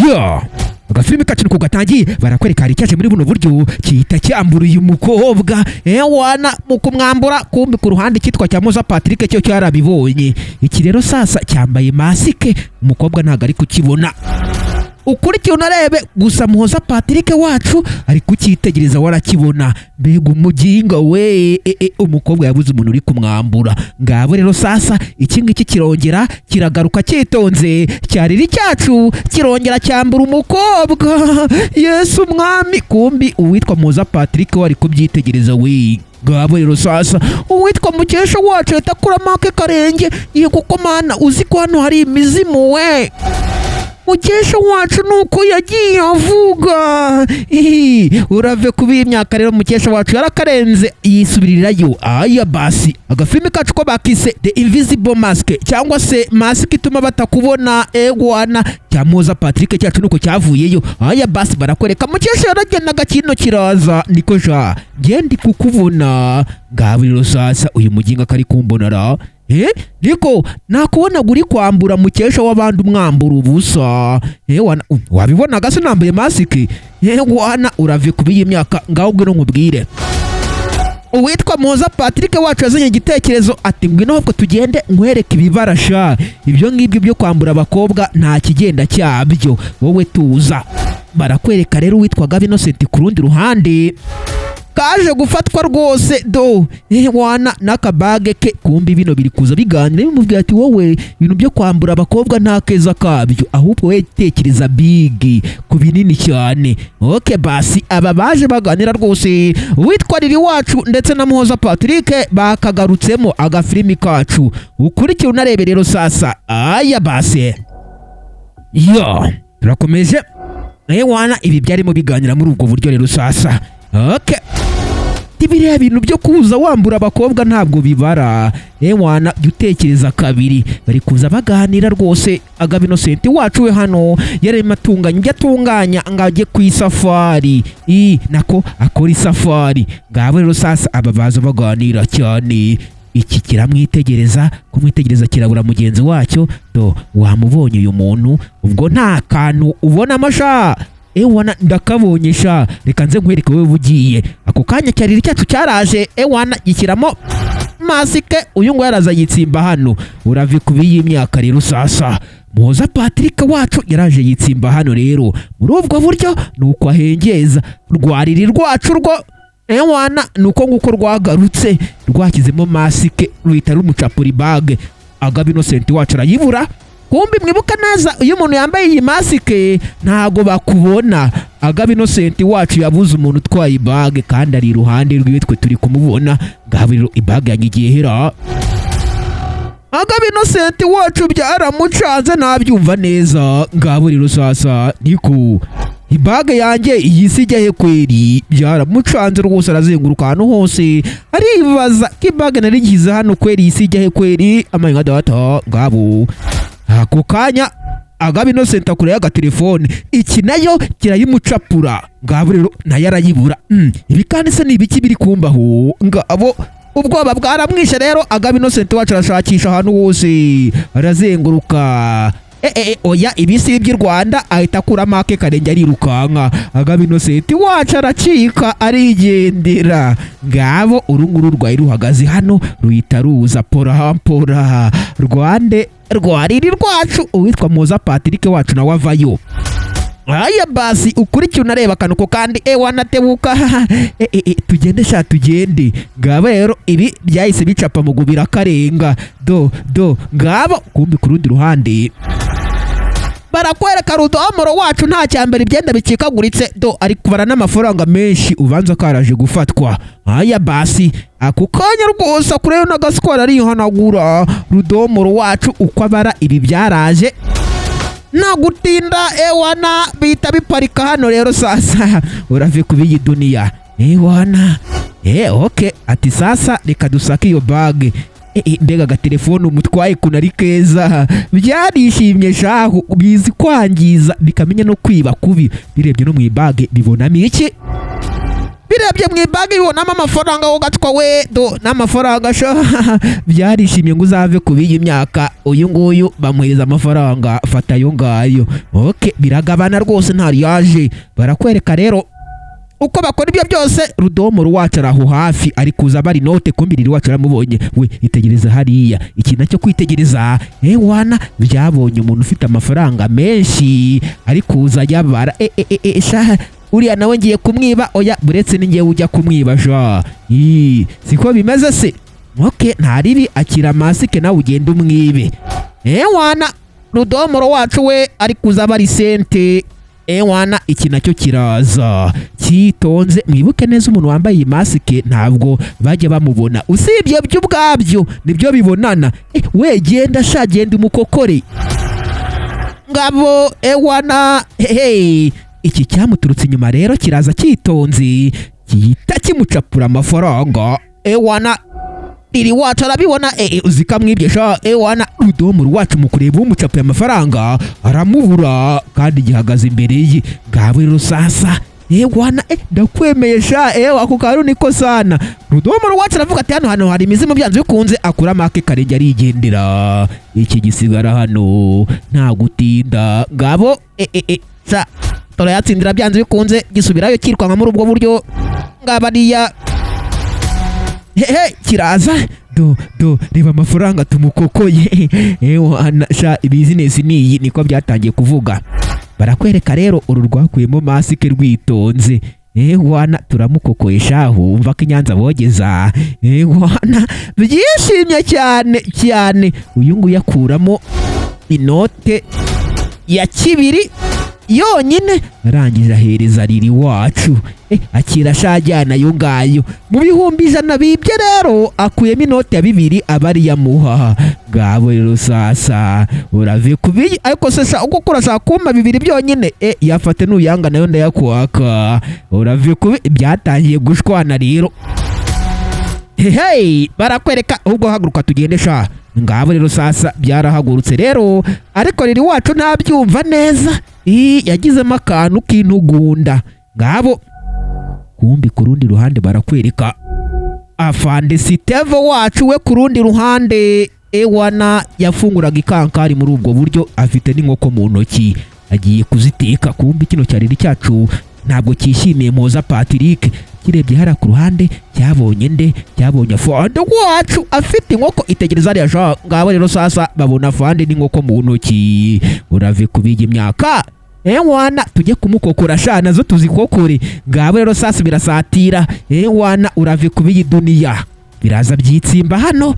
Yo, agafilime kacu nuko gatangiye. Barakwereka hari icyaje muri buno buryo gihita cyambura uyu mukobwa. Ewana, mu kumwambura, kumbi ku ruhande cyitwa cya Muza Patrick cyo cyarabibonye. Iki rero sasa cyambaye masike, umukobwa ntabwo ari kukibona. Ukurikiye unarebe gusa, Muhoza Patrick wacu ari kucyitegereza, warakibona. Mbega umuginga we! Umukobwa yabuze umuntu uri kumwambura. Ngabo rero sasa iki ngiki kirongera kiragaruka cyitonze, cyariri cyacu kirongera cyambura umukobwa. Yesu umwami! Kumbi uwitwa Muhoza Patrick we ari kubyitegereza we. Ngabo rero sasa uwitwa Mukesha wacu ahita akuramo ake karenge. Yego ko mana, uzi ko hano hari imizimu we! Mukesha wacu nuko yagiye avuga. Ihi, urave kuba iyi myaka rero mukesha wacu yarakarenze, yisubirirayo. Aya basi, agafilimi kacu ko bakise The Invisible Mask, cyangwa se mask ituma batakubona. Egwana, cya Muza Patrick cyacu nuko cyavuyeyo. Aya basi, barakwereka mukesha yaragendaga, kino kiraza niko ja ngendi kukubona. Ngabo rero sasa uyu muginga kari kumbona ra. Niko nakubonaga uri kwambura mukesha w'abandi, umwambura ubusa. Wana, wabibonaga se nambaye masike? Wana, urave kuba iyi myaka. Ngaho ngwino nkubwire. Uwitwa Muhoza Patrick wacu yazanye igitekerezo ati: "Ngwino ahubwo tugende nkwereke ibibarasha. Ibyo ngibyo byo kwambura abakobwa nta kigenda cyabyo, wowe tuza." Barakwereka rero uwitwa Gabi Innocent ku rundi ruhande kaje gufatwa rwose do. Wana, n'akabage ke. Kumbi bino biri kuza biganira, bimubwira ati: "Wowe, ibintu byo kwambura abakobwa nta keza kabyo, ahubwo wowe tekereza big ku binini cyane." Okay basi, aba baje baganira rwose, uwitwa Riri wacu ndetse na Muhoza Patrick bakagarutsemo. Agafilimi kacu ukurikiye unarebe rero sasa. Aya basi, yo turakomeje. Wana, ibi byarimo biganira muri ubwo buryo rero sasa. Okay, biriya bintu byo kuza wambura abakobwa ntabwo bibara. Ewana, jya utekereza kabiri. Bari kuza baganira rwose. Agaba Innocent wacu we hano yarimo atunganya ibyo atunganya ngo ajye ku isafari, i nako akora isafari. Ngabo rero sasa aba baza baganira cyane. Iki kiramwitegereza, kumwitegereza kirabura mugenzi wacyo. Do, wamubonye uyu muntu? Ubwo nta kantu ubonamo sha? Ewana, ndakabonye sha, reka nze nkwereke wowe ugiye. Ako kanya cyariri cyacu cyaraje, ewana, gishyiramo masike. Uyu ngo yaraza yitsimba hano. Urave ku b'iyi myaka rero sasa Muhoza Patrick wacu yaraje yitsimba hano rero muri ubwo buryo, nuko ahengeza rwariri rwacu rwo. Ewana, nuko nguko rwagarutse rwashyizemo masike, ruhita rumucapura ibage. Agaba Innocent wacu arayibura. Kumbi mwibuka neza, iyo umuntu yambaye iyi masike ntago bakubona. Agaba Innocent wacu yabuze umuntu utwaye ibage kandi ari iruhande rwiwe, twe turi kumubona. Ngabo rero ibage yanyigiye hera. Agaba Innocent wacu byaramucanze, ntabyumva neza. Ngabo rero sasa niko ibage yanjye iyi si ijya he kweri? Byaramucanze rwose, arazenguruka ahantu hose aribaza ko ibage narigize hano kweri, iyi si ijya he kweri? Amaye nka data. Ngabo ako kanya Agaba Innocent akureyo agatelefone, iki nayo kirayimucapura. Ngabo rero nayo arayibura. Ibi kandi se ni ibiki biri kumbaho? Ngabo ubwoba bwaramwishe rero. Agaba Innocent wacu arashakisha ahantu hose, arazenguruka. Oya, ibi si iby'i Rwanda. Ahita akuramo ake karenge, arirukanka. Agaba Innocent wacu aracika, arigendera. Ngabo uru nguru rwari ruhagaze hano ruhita ruza pora pora rwande rwariri rwacu. Uwitwa Muza Patrick wacu nawe avayo. Aya basi, ukurikiye unareba akantu ko kandi. Wanatebuka. Tugende sha, tugende. Ngabo rero ibi byahise bicapa mu gubira karenga do do. Ngabo kumbi ku rundi ruhande barakwereka rudomoro wacu nta cyambere, ibyenda bicikaguritse do, ari kubara n'amafaranga menshi, ubanza karaje gufatwa. Aya basi, ako kanya rwose akureyo n'agaswara, arihanagura rudomoro wacu uko abara. Ibi byaraje nta gutinda, ewana, bihita biparika hano rero sasa. Urave kuba iyi duniya, ewana. Okay, ati: "Sasa reka dusake iyo bage." Mbega agatelefone umutwaye ukuntu ari keza! Byarishimye shahu, bizi kwangiza bikamenya no kwiba kubi. Birebye no mu ibage bibonamo iki? Birebye mu ibagi bibonamo amafaranga, wo gatwa we, do n'amafaranga sha. Byarishimye ngo uzave ku b'iyi myaka. Uyu nguyu bamuhereza amafaranga, fata ayo ngayo. Okay, biragabana rwose, ntari yaje. Barakwereka rero uko bakora ibyo byose. Rudomoro wacu ari aho hafi, ari kuza bari note. Kumbi riri wacu aramubonye we. Itegereza hariya, iki nacyo kwitegereza. Ewana, byabonye umuntu ufite amafaranga menshi ari kuza yabara. E, e, e, e, sha, uriya nawe ngiye kumwiba. Oya, buretse ni ngewe ujya kumwiba sha. Ii, siko bimeze se? Okay, nta ribi, akira masike nawe ugenda umwibe. Ewana, rudomoro wacu we ari kuza bari sente. Ewana, iki nacyo kiraza cyitonze. Mwibuke neza, umuntu wambaye iyi masike ntabwo bajya bamubona, usibye byo ubwabyo nibyo bibonana. We genda sha, genda umukokore. Ngabo, ewana, hehe, iki cyamuturutse inyuma rero kiraza cyitonze, gihita kimucapura amafaranga. Ewana, iri wacu arabibona. Uzi ko amwibye sha. Ewana, rudomoro wacu mu kureba umucapuye amafaranga aramubura kandi gihagaze imbere ye. Ngabo rero sasa, ewana, ndakwemeye sha. Ewa, ako kantu niko sana. Rudomoro wacu aravuga ati: "Hano hantu hari imizimu byanze bikunze." Akura make karenge arigendera. Iki gisigara hano nta gutinda. Ngabo, sa turayatsindira byanze bikunze. Gisubirayo kirwanka muri ubwo buryo. Ngabariya, hehe, kiraza. Do do, reba amafaranga tumukokoye. Ewana sha, bizinesi niyi, niko byatangiye kuvuga. Barakwereka rero uru rwakuyemo masike rwitonze. Ewana, turamukokoye shahu. Umva ko inyanza bogeza. Ewana, byishimye cyane cyane. Uyu nguyu akuramo inote ya kibiri yonyine, arangije ahereza riri wacu. Akira shajyana ayo ngayo. Mu 100,000 bibye rero akuyemo inote ya 2 aba ari yamuha. Ngabo rero sasa, urave kubi. Ariko se sha, uko urashaka kumpa 2 byonyine? Yafate, nuyanga nayo ndayakwaka. Urave kubi. Byatangiye gushwana rero. Hey, barakwereka ahubwo haguruka tugende sha. Ngabo rero sasa, byarahagurutse rero, ariko riri wacu ntabyumva neza. Ii, yagizemo akantu k'intugunda. Ngabo, kumbi ku rundi ruhande barakwereka afande Sitevo wacu we ku rundi ruhande. Ewana, yafunguraga ikankari muri ubwo buryo, afite n'inkoko mu ntoki agiye kuziteka. Kumbi kino cyariri cyacu ntabwo cyishimiye Mpoza Patrick. Kirebye hariya ku ruhande cyabonye nde? Cyabonye afande wacu afite inkoko. Itegereza hariya sha. Ngabo rero sasa, babona afande n'inkoko mu ntoki. Urave kubiga imyaka. Ewana, tujye kumukokora sha, nazo tuzikokore. Ngabo rero sasa, birasatira. Ewana, urave kubiyi duniya. Biraza byitsimba hano.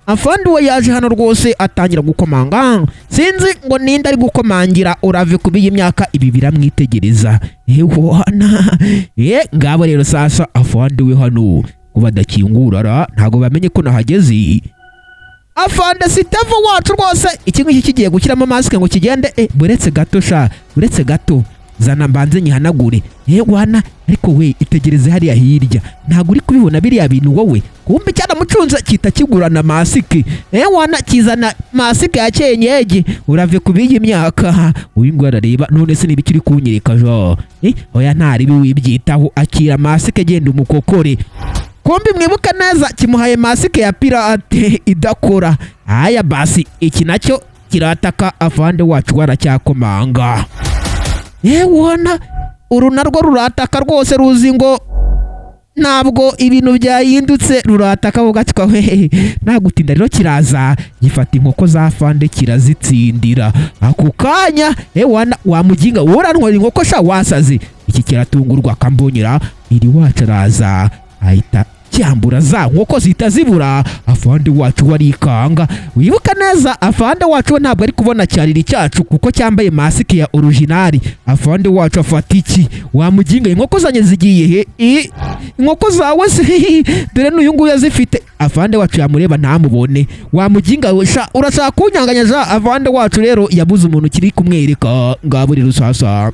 Afande we yaje hano rwose, atangira gukomanga. Sinzi ngo ninde ari gukomangira. Urave kubiyi myaka. Ibi biramwitegereza. Ewana, ngabo rero sasa, afande we hano ko badakingura ra? Ntabwo bamenye ko nahageze. Afande Sitevo wacu rwose, iki ngiki kigiye gushyiramo masike ngo kigende. Buretse gato sha, buretse gato, zana mbanze nyihanagure. Wana, ariko we itegereze hariya hirya, ntabwo uri kubibona biriya bintu wowe? Kumbe cyaramucunze, kita kigurana masike. Wana, kizana masike ya cyenyege. Urave ku biyi myaka. Uyu nguyu arareba: "None se nibiki uri kunyereka jo?" Oya, ntaribi, wibyitaho, akira masike, genda umukokore. Kumbi mwibuke neza, kimuhaye masike ya pirate idakora. Aya basi, iki nacyo kirataka. Afande wacu waracyakomanga. Yewona, uru narwo rurataka rwose, ruzi ngo ntabwo ibintu byahindutse, rurataka bugatwa we. Nta gutinda rero, kiraza gifata inkoko za fande kirazitsindira ako kanya. Ewana, wamuginga, urantwara inkoko sha, wasaze. Iki kiratungurwa akambonyera iri wacu araza ahita cyambura za nkoko, zihita zibura. Afande wacu warikanga. Wibuka neza, afande wacu we ntabwo ari kubona cyariri cyacu kuko cyambaye masike ya original. Afande wacu afata iki: "Wamuginga, inkoko zanjye zigiye he?" "Inkoko zawe se dore n'uyu nguyu azifite." Afande wacu yamureba ntamubone. "Wamuginga we sha, urashaka kunyanganya sha." Afande wacu rero yabuze umuntu kiri kumwereka. Ngabo rero sasa,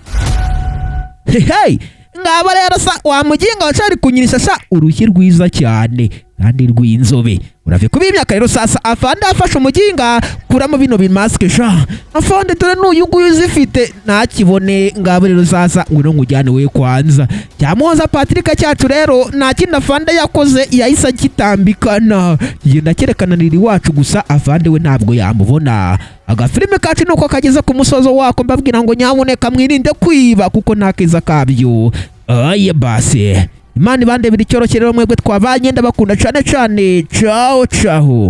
hey, ngaba rero sa, wamuginga wacari kunyirisha sha. Urushyi rwiza cyane. Kandi rw'inzobe urave kuba imyaka rero. Sasa afande afashe umuginga, kuramo bino bimasike sha. Afande, dore n'uyu nguyu uzifite ntakibone. Ngabo rero sasa, ngwino nkujyane we kwanza. Cyamuhoza Patrick cyacu rero, nta kindi afande yakoze, yahise agitambikana, kigenda cyerekana riri wacu gusa. Afande we ntabwo yamubona. Agafilime kacu nuko kageze ku musozo wako. Mbabwira ngo nyabuneka mwirinde kwiba kuko nta keza kabyo. Aye basi, Imana ibandebera icyoroshye. Rero mwebwe twabanye, ndabakunda cane cane. Ciao ciao.